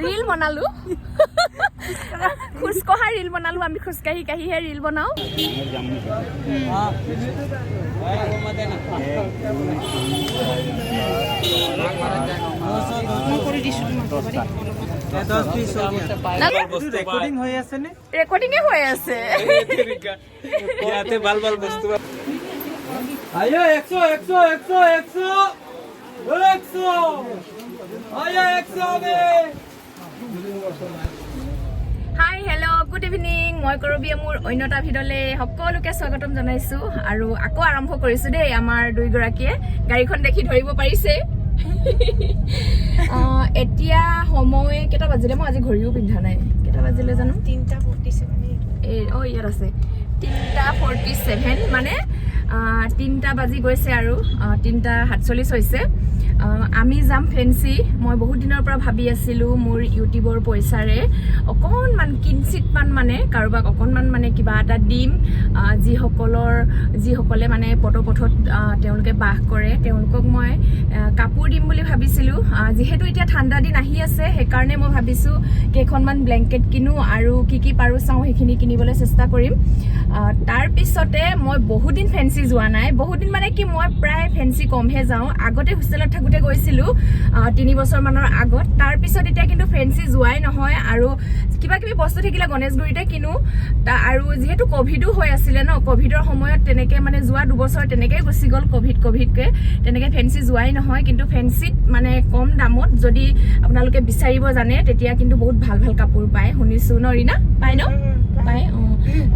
Reel বনালো, খোজকঢ়া reel বনালো। আমি খোজকাঢ়ি কাঢ়িহে ৰিল বনাওঁ। ৰেকৰ্ডিং হৈ আছে নে? ৰেকৰ্ডিঙে হৈ আছে। ইয়াতে ভাল ভাল বস্তু। আয়ো, 100, 100, 100, 100, 100, আয়ো 100 বে। হাই, হেল্ল', গুড ইভিনিং। মই কৰবীয়ে মোৰ অন্য এটা ভিডিঅ'লৈ সকলোকে স্বাগতম জনাইছোঁ আৰু আকৌ আৰম্ভ কৰিছোঁ দেই। আমাৰ দুয়োগৰাকীয়ে গাড়ীখন দেখি ধৰিব পাৰিছে। এতিয়া সময় কেইটা বাজিলে? মই আজি ঘড়ীও পিন্ধা নাই। কেইটা বাজিলে জানো? 3:47। এই অ' ইয়াত আছে 3:47, মানে 3টা বাজি গৈছে আৰু 3:47 হৈছে। আমি যাম ফেঞ্চি। মই বহুত দিনৰ পৰা ভাবি আছিলোঁ, মোৰ ইউটিউবৰ পইচাৰে অকণমান কিঞ্চিতমান মানে কাৰোবাক অকণমান মানে কিবা এটা দিম, যিসকলে মানে পদপথত তেওঁলোকে বাস কৰে, তেওঁলোকক মই কাপোৰ দিম বুলি ভাবিছিলোঁ। যিহেতু এতিয়া ঠাণ্ডা দিন আহি আছে, সেইকাৰণে মই ভাবিছোঁ কেইখনমান ব্লেংকেট কিনো আৰু কি কি পাৰোঁ চাওঁ, সেইখিনি কিনিবলৈ চেষ্টা কৰিম। তাৰপিছতে মই বহুত দিন ফেঞ্চি যোৱা নাই। বহুত দিন মানে কি, মই প্ৰায় ফেঞ্চি কমহে যাওঁ। আগতে হোষ্টেলত থাকোঁতে গৈছিলোঁ 3 বছৰমানৰ আগত। তাৰপিছত এতিয়া কিন্তু ফেঞ্চি যোৱাই নহয় আৰু কিবা কিবি বস্তু থাকিলে গণেশগুৰিতে কিনো। আৰু যিহেতু ক'ভিডো হৈ আছিলে ন, ক'ভিডৰ সময়ত তেনেকৈ মানে যোৱা 2 বছৰ তেনেকেই গুচি গ'ল ক'ভিড ক'ভিডকৈ, তেনেকৈ ফেঞ্চি যোৱাই নহয়। কিন্তু ফেঞ্চিত মানে কম দামত যদি আপোনালোকে বিচাৰিব জানে, তেতিয়া কিন্তু বহুত ভাল ভাল কাপোৰ পায় শুনিছোঁ। ন ৰীণা, পায় ন? পায়।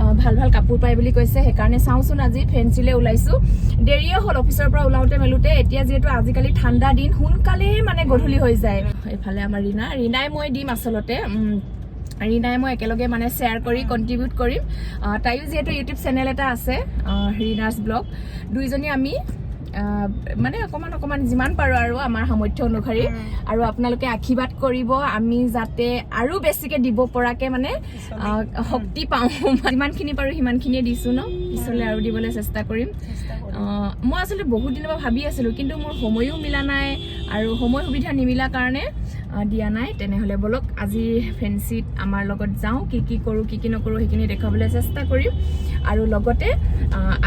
অঁ, ভাল ভাল কাপোৰ পায় বুলি কৈছে। সেইকাৰণে চাওঁচোন, আজি ফেঞ্চিলে ওলাইছোঁ। দেৰিয়ে হ'ল অফিচৰ পৰা ওলাওঁতে মেলোতে। এতিয়া যিহেতু আজিকালি ঠাণ্ডা দিন, সোনকালেই মানে গধূলি হৈ যায়। এইফালে আমাৰ ৰীণা, ৰীণাই মই দিম আচলতে। ৰীণাই মই একেলগে মানে শ্বেয়াৰ কৰি কণ্ট্ৰিবিউট কৰিম। তাইও যিহেতু ইউটিউব চেনেল এটা আছে, ৰীণাছ ব্লগ। দুইজনী আমি মানে অকণমান অকণমান যিমান পাৰোঁ আৰু আমাৰ সামৰ্থ্য অনুসৰি। আৰু আপোনালোকে আশীৰ্বাদ কৰিব, আমি যাতে আৰু বেছিকে দিব পৰাকে মানে শক্তি পাওঁ। যিমানখিনি পাৰোঁ সিমানখিনিয়ে দিছোঁ ন, পিছলৈ আৰু দিবলৈ চেষ্টা কৰিম। মই আচলতে বহুত দিনৰ পৰা ভাবি আছিলোঁ, কিন্তু মোৰ সময়ো মিলা নাই আৰু সময় সুবিধা নিমিলা কাৰণে দিয়া নাই। তেনেহ'লে ব'লক, আজি ফেঞ্চিত আমাৰ লগত যাওঁ। কি কি কৰোঁ, কি কি নকৰোঁ, সেইখিনি দেখুৱাবলৈ চেষ্টা কৰিম। আৰু লগতে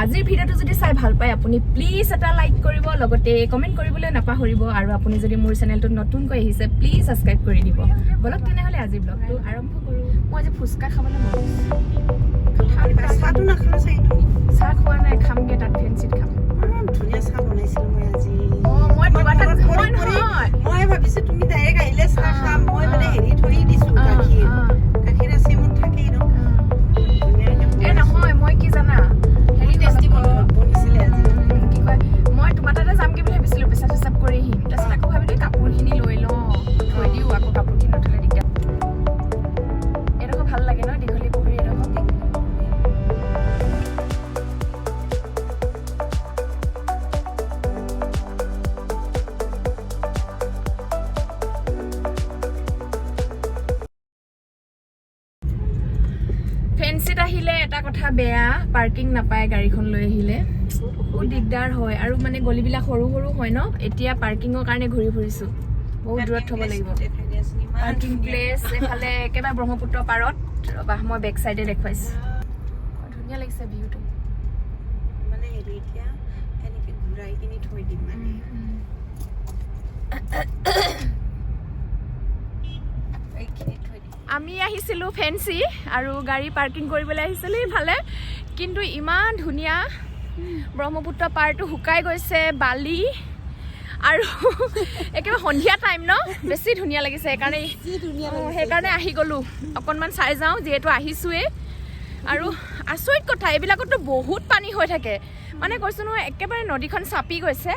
আজিৰ ভিডিঅ'টো যদি চাই ভাল পায় আপুনি, প্লিজ এটা লাইক কৰিব, লগতে কমেণ্ট কৰিবলৈ নাপাহৰিব। আৰু আপুনি যদি মোৰ চেনেলটোত নতুনকৈ আহিছে, প্লিজ ছাবস্ক্ৰাইব কৰি দিব। ব'লক তেনেহ'লে, আজিৰ ব্লগটো আৰম্ভ কৰোঁ। মই আজি ফুচকা খাবলৈ মন গৈছে। চাহটো নাখালা চাগে তুমি? চাহ খোৱা নাই, খামগৈ তাত ফেঞ্চিত খাম। ইমান ধুনীয়া চাহ বনাইছিলো মই আজি। অঁ, মই তোমাৰ তাত মনত মই পৰি পৰি নহয়। মই ভাবিছো তুমি ডাইৰেক্ট আহিলে চাহ খাম। মই মানে হেৰি থৈ দিছো, গাখীৰ। গাখীৰ আছে মোৰ, থাকেই ন। ধুনীয়াকে। এই নহয়, মই কি জানা, হেৰি হ'ল টেষ্টি আকৌ, বনিছিলে আজি। কি কয়, মই তোমাৰ তাতে যামগৈ বুলি ভাবিছিলো, পেচাব চেচাব কৰি আহিম। তাৰপিছত আকৌ ভাবিলো কাপোৰখিনি লৈ লওঁ, থৈ দিওঁ, আকৌ কাপোৰখিনি নথলে দিগদাৰ। এইডোখৰ ভাল লাগে ন, দীঘলী পুখুৰী এইডোখৰ। ফেঞ্চিত আহিলে এটা কথা বেয়া, পাৰ্কিং নাপায়। গাড়ীখন লৈ আহিলে বহুত দিগদাৰ হয় আৰু মানে গলিবিলাক সৰু সৰু হয় ন। এতিয়া পাৰ্কিঙৰ কাৰণে ঘূৰি ফুৰিছো, বহুত দূৰত থ'ব লাগিব। দেখাই দিয়াচোন, ইমান পাৰ্কিং ধুনীয়া। প্লেচ এইফালে একেবাৰে ব্ৰহ্মপুত্ৰ পাৰত। ৰ'বা, মই বেক চাইডে দেখুৱাইছো। ধুনীয়া লাগিছে ভিউটো। মানে হেৰি, এতিয়া এনেকে ঘূৰাই কিনি থৈ দিম মানে। এইখিনিত থৈ দিম। আমি আহিছিলোঁ ফেঞ্চি আৰু গাড়ী পাৰ্কিং কৰিবলৈ আহিছিলোঁ ইফালে। কিন্তু ইমান ধুনীয়া ব্ৰহ্মপুত্ৰ পাৰটো শুকাই গৈছে, বালি আৰু একেবাৰে সন্ধিয়া টাইম ন, বেছি ধুনীয়া লাগিছে। সেইকাৰণে সেইকাৰণে আহি গ'লোঁ, অকণমান চাই যাওঁ যিহেতু আহিছোঁৱেই। আৰু আচৰিত কথা, এইবিলাকতো বহুত পানী হৈ থাকে। মানে কৈছোঁ নহয়, একেবাৰে নদীখন চাপি গৈছে,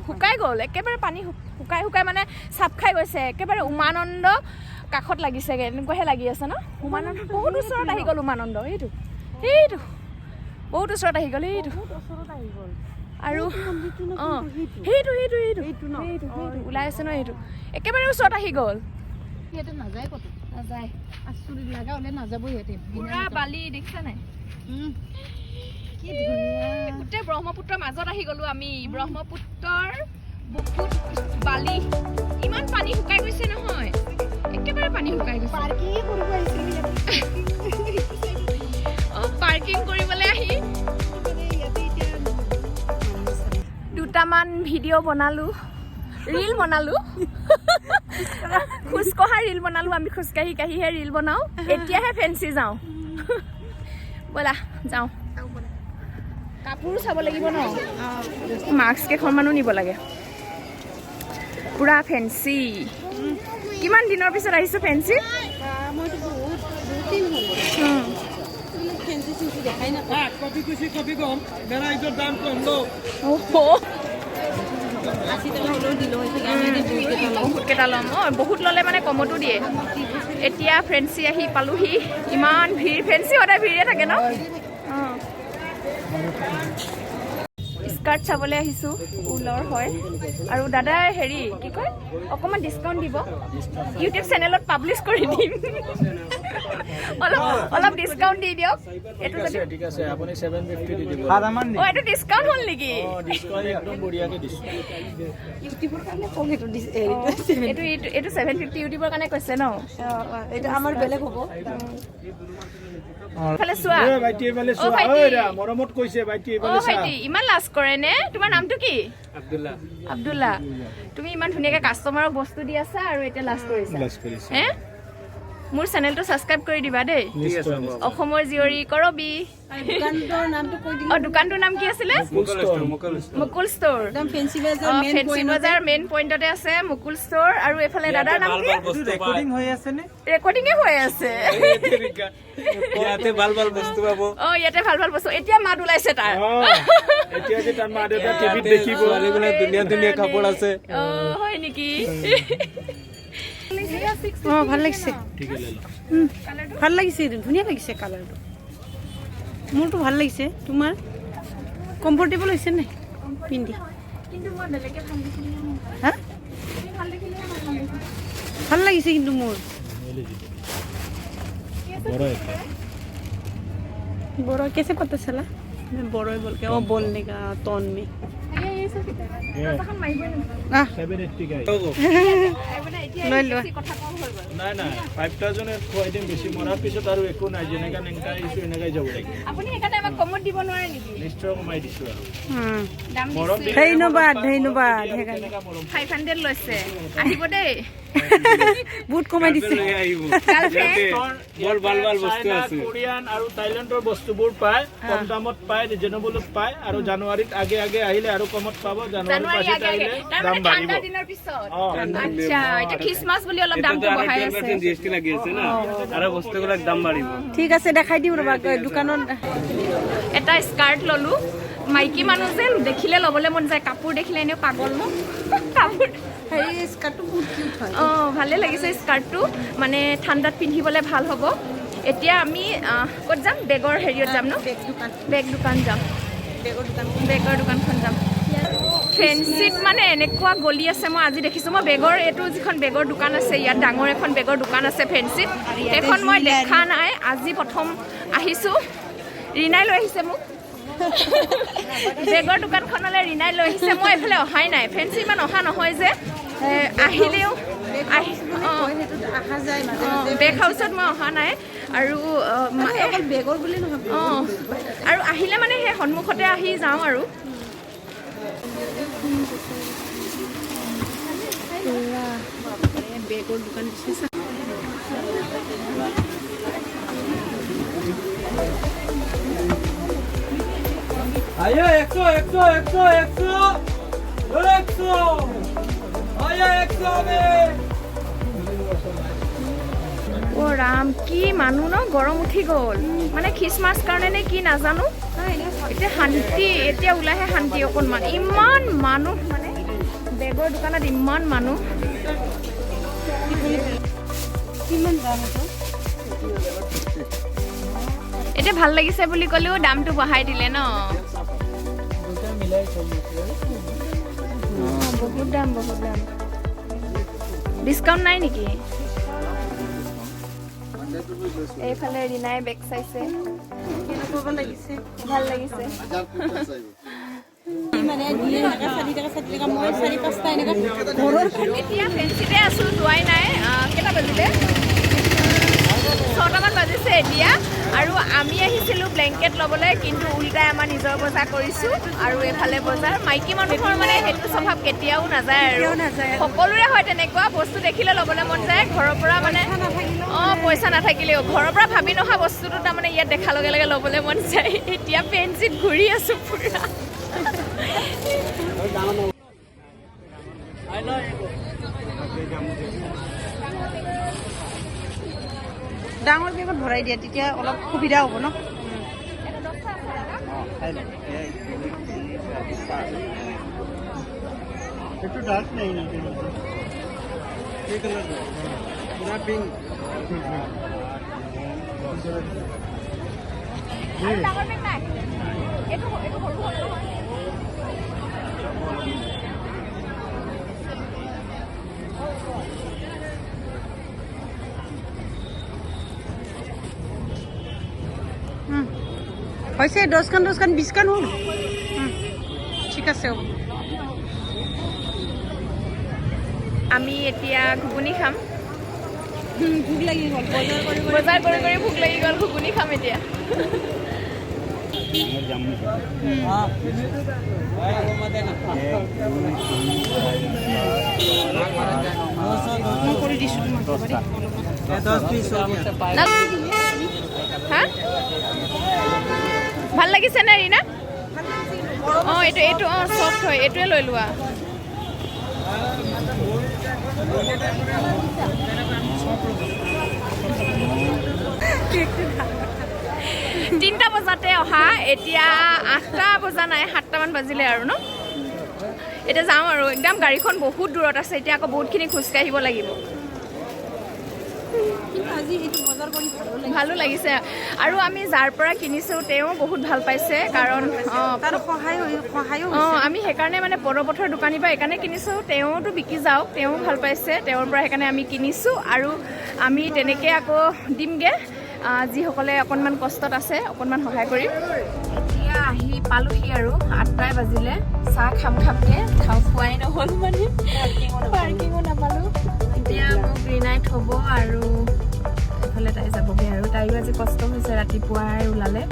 শুকাই গ'ল একেবাৰে। পানী শুকাই শুকাই মানে চাপ খাই গৈছে একেবাৰে। উমানন্দ কাষত লাগিছেগৈ, এনেকুৱাহে লাগি আছে ন। উমানন্দ বহুত ওচৰত আহি গ'ল। উমানন্দ এইটো, সেইটো বহুত ওচৰত আহি গ'ল এইটো। আৰু অঁ, সেইটো সেইটো সেইটো সেইটো সেইটো ওলাই আছে ন, সেইটো একেবাৰে ওচৰত আহি গ'ল। সিহঁতে নাযায় ক'তো। নাযায়। আচৰিত লগা হ'লে নাযাব সিহঁতে। পুৰা বালি দেখিছা নাই? কি ধুনীয়া। গোটেই ব্ৰহ্মপুত্ৰৰ মাজত আহি গ'লো আমি। ব্ৰহ্মপুত্ৰৰ বুকুত বালি, ইমান পানী শুকাই গৈছে নহয়। গৈছে। পাৰ্কিঙে কৰিব আহিছিলো ইয়াতে। অ, পাৰ্কিং কৰিবলৈ আহি মানে ইয়াতে এতিয়া দুটামান ভিডিঅ' বনালোঁ, ৰিল বনালোঁ, খোজকঢ়া ৰিল বনালোঁ। আমি খোজকাঢ়ি কাঢ়িহে ৰিল বনাওঁ। এতিয়াহে ফেঞ্চি যাওঁ, ব'লা যাওঁ। কাপোৰো চাব লাগিব ন, মাস্ক কেইখনমানো নিব লাগে। পূৰা ফেঞ্চি, কিমান দিনৰ পিছত আহিছোঁ ফেঞ্চি। মইতো বহুত বহুত দিন হ'ল এইবিলাক ফেঞ্চি চেঞ্চি দেখাই নাপাওঁ। कभी खुशी कभी गम, मेरा इधर दाम कम लो। 80 টকা হ'লেও দিলোঁ হয় চাগে, আমি এতিয়া বহুত কেইটা ল'ম। বহুত কেইটা ল'ম। অঁ, বহুত ল'লে মানে কমতো দিয়ে। এতিয়া ফেঞ্চি আহি পালোহি। ইমান ভিৰ, ফেঞ্চি সদায় ভিৰে থাকে ন। অঁ, স্কাৰ্ট চাবলৈ আহিছোঁ, ঊলৰ হয়। আৰু দাদাই হেৰি কি কয়, অকণমান ডিছকাউণ্ট দিব। ইউটিউব চেনেলত পাব্লিছ কৰি দিম, অলপ অলপ ডিছকাউণ্ট দি দিয়ক। এইটো যদি ঠিক আছে, আপুনি 750 দি দিব। অঁ, এইটো ডিছকাউণ্ট হ'ল নেকি? ডিছকাউণ্ট একদম বঢ়িয়াকে দিছোঁ। ইউটিউবৰ কাৰণে কম সেইটো দিছে হেৰিটো। এইটো 750 ইউটিউবৰ কাৰণে কৈছে ন? অঁ, এইটো আমাৰ বেলেগ হ'ব। এইফালে চোৱা। ভাইটি, এইফালে অ, চোৱা। ভাইটি। ঐ দা, মৰমত কৈছে ভাইটি, অ এইফালে চা। ভাইটি, ইমান লাজ কৰে নে? তোমাৰ নামটো কি? আব্দুল্লাহ। আব্দুল্লা, তুমি ইমান ধুনীয়াকে কাষ্টমাৰক বস্তু দি আছা আৰু এতিয়া লাজ কৰিছা? লাজ কৰিছে। হে, মোৰ চেনেলটো ছাবস্ক্ৰাইব কৰি দিবা দেই। ঠিক আছে, হ'ব। অসমৰ জীয়ৰী কৰবি। দোকানটোৰ নামটো কৈ দিলে। অ, দোকানটোৰ নাম কি আছিলে? Mukul store, Mukul store. Mukul store. একদম ফেঞ্চি বজাৰ মেইন। ফেঞ্চি বজাৰ মেইন পইণ্টতে আছে মুকুল ষ্ট'ৰ। আৰু এইফালে দাদাৰ নাম ভাল কি? ভাল বস্তু পায়। ৰেকৰ্ডিং হৈ আছে নে? ৰেকৰ্ডিঙে হৈ আছে। ইয়াতে ভাল ভাল বস্তু পাব। অ, ইয়াতে ভাল ভাল বস্তু। এতিয়া মাত ওলাইছে তাৰ। অ, এতিয়া যে তাৰ মা দেউতা টিভিত ইয়াতে দেখিব। ছোৱালীবিলাক ধুনীয়া ধুনীয়া কাপোৰ আছে। অ, হয় নেকি? অঁ, ভাল লাগিছে। ভাল লাগিছে, ধুনীয়া লাগিছে কালাৰটো। মোৰতো ভাল লাগিছে। তোমাৰ কমফৰ্টেবল হৈছে নাই পিন্ধি? কিন্তু মই বেলেগে ভাল দেখিলে। হা? তুমি ভাল দেখিলেহে মই ভাল দেখিম। ভাল লাগিছে কিন্তু মোৰ। বড় এটা। बड़ा कैसे पता चला मैं बड़ो ही बोल के ओ बोलने का टोन में। দৰ্জাখন মাৰিবই নহয়। আহ। 780 গাই। মানে এতিয়া লৈ লোৱা। বেছি কথা কম হৈ গ'ল। নাই নাই, 5000 খুৱাই দিম। বেছি মৰাৰ পিছত আৰু একো নাই, যেনেকা নেংকা আহিছো এনেকাই যাব লাগিব। আপুনি সেইকাৰণে আমাক কমত দিব নোৱাৰে নেকি? নিশ্চয় কমাই দিছো আৰু। দাম মৰম দিছে। দিলে। ধন্যবাদ, মৰম পাম, ধন্যবাদ। মৰম দিলে আৰু সেইকাৰণে। কেনেকা মৰম। 500 লৈছে, আহিব দেই। বহুত কমাই দিছে। লৈ আহিব। গাৰ্লফ্ৰেণ্ড। ইয়াতে বৰ ভাল ভাল বস্তু চাইনা, আছে। কোৰিয়ান আৰু থাইলেণ্ডৰ বস্তুবোৰ পায়, কম দামত পায়, ৰিজনেবলত পায়। আৰু জানুৱাৰীত আগে আগে আহিলে আৰু কমত পাব। জানুৱাৰী জানুৱাৰী পাছত আগে আগে আহিলে তাৰমানে দাম বাঢ়িব। ঠাণ্ডা দিনৰ পিছত। অ। আচ্ছা, এতিয়া খ্ৰীষ্টমাছ বুলি অলপ দামটো এতিয়াতো আৰু বঢ়াই টুৱেলভ আছে। পাৰ্চেণ্ট জিএছটি লাগি আছে না, আৰু বস্তুবিলাক দাম বাঢ়িব। ঠিক আছে, দেখাই দিওঁ ৰ'বা দোকানত। এটা স্কাৰ্ট ললো। মাইকী মানুহ যেন দেখিলে ল'বলৈ মন যায়। কাপোৰ দেখিলে এনেও পাগল ন কাপোৰ। হেৰি, স্কাৰ্টটো বহুত কিউট হয়। অঁ, ভালে লাগিছে স্কাৰ্টটো, মানে ঠাণ্ডাত পিন্ধিবলৈ ভাল হ'ব। এতিয়া আমি ক'ত যাম? বেগৰ হেৰিয়ত যাম ন? বেগ দোকান। বেগ দোকান যাম। বেগৰ দোকান। বেগৰ দোকানখন যাম। ফেঞ্চিত মানে এনেকুৱা গলি আছে, মই আজি দেখিছোঁ। মই বেগৰ এইটো যিখন বেগৰ দোকান আছে ইয়াত, ডাঙৰ এখন বেগৰ দোকান আছে ফেঞ্চিত, সেইখন মই দেখা নাই। আজি প্ৰথম আহিছোঁ। ৰীণাই লৈ আহিছে মোক বেগৰ দোকানখনলৈ। ৰীণাই লৈ আহিছে। মই এইফালে অহাই নাই। ফেঞ্চি ইমান অহা নহয় যে, আহিলেও আহি অঁ। সেইটোত অহা যায় মাজে অঁ। মাজে। বেগ হাউচত মই অহা নাই আৰু অকল বেগৰ বুলি নহয়। অঁ, আৰু আহিলে মানে সেই সন্মুখতে আহি যাওঁ আৰু। বেগৰ দোকান দিছে। आया 100, 100, 100, 100, 100, आया 100 में। অ' ৰাম, কি মানুহ ন, গৰম উঠি গ'ল। মানে খ্ৰীষ্টমাছ কাৰণে নে কি নাজানো। এতিয়া শান্তি, এতিয়া ওলাইহে শান্তি অকণমান। ইমান মানুহ, মানে বেগৰ দোকানত ইমান মানুহ। কিমান দাম এইটো? এতিয়া ভাল লাগিছে বুলি ক'লেও দামটো বঢ়াই দিলে ন। অঁ, বহুত দাম, বহুত দাম। ডিছকাউণ্ট নাই নেকি? এইফালে ৰীণাই বেগ চাইছে। কেনেকুৱা লাগিছে? ভাল লাগিছে। মানে দিয়ে এনেকা 60 টকা, 60 টকা। মই চাৰি পাঁচটা এনেকা ঘৰৰ এতিয়া ফেঞ্চিতে আছো, যোৱাই নাই। কেইটা বাজিলে? আমি আহিছিলোঁ ব্লেংকেট ল'বলৈ, কিন্তু উল্টাই আমাৰ নিজৰ বজাৰ কৰিছোঁ। আৰু এইফালে বজাৰ, মাইকী মানুহৰ মানে সেইটো স্বভাৱ কেতিয়াও নাযায় আৰু, সকলোৰে হয় তেনেকুৱা। বস্তু দেখিলে ল'বলৈ মন যায়, ঘৰৰ পৰা মানে পইচা নাথাকিলেও ঘৰৰ পৰা ভাবি নহা বস্তুটো তাৰমানে ইয়াত দেখাৰ লগে লগে ল'বলৈ মন যায়। এতিয়া পেঞ্চিত ঘূৰি আছোঁ পুৰা। ডাঙৰ বেগত ভৰাই দিয়া, তেতিয়া অলপ সুবিধা হ'ব ন। হৈছে 10খান 10খান 20খান হ'ল। ঠিক আছে, আমি এতিয়া ঘুগুনি খাম। ভোক লাগি গ'ল, বজাৰ কৰি কৰি ভোক লাগি গ'ল, ঘুগুনি খাম এতিয়া। মই কৰি দিছোঁ তোমাক। হা, ভাল লাগিছে নে ৰীনা? অঁ, এইটো এইটো অঁ চফ্ট হয়, এইটোৱে লৈ লোৱা। তিনিটা বজাতে অহা, এতিয়া 8টা বজা নাই, 7টামান বাজিলে আৰু ন। এতিয়া যাওঁ আৰু, একদম গাড়ীখন বহুত দূৰত আছে, এতিয়া আকৌ বহুতখিনি খোজকাঢ়িব লাগিব। ভালো লাগিছে। আৰু আমি যাৰ পৰা কিনিছোঁ তেওঁ বহুত ভাল পাইছে, কাৰণ আমি সেইকাৰণে মানে পদপথৰ দোকানীৰ পৰা এইকাৰণে কিনিছোঁ, তেওঁতো বিকি যাওক, তেওঁ ভাল পাইছে তেওঁৰ পৰা, সেইকাৰণে আমি কিনিছোঁ। আৰু আমি তেনেকৈ আকৌ দিমগৈ, যিসকলে অকণমান কষ্টত আছে অকণমান সহায় কৰিম। এতিয়া আহি পালোহি আৰু 8টাই বাজিলে। চাহ খাম খামকৈ খাওঁ খোৱাই নহ'ল, মানে পাৰ্কিঙো নাপালোঁ। এতিয়া মোক ৰীণাই থ'ব আৰু এইফালে তাই যাবগৈ আৰু। তাইও আজি কষ্ট হৈছে, ৰাতিপুৱাই ওলালে।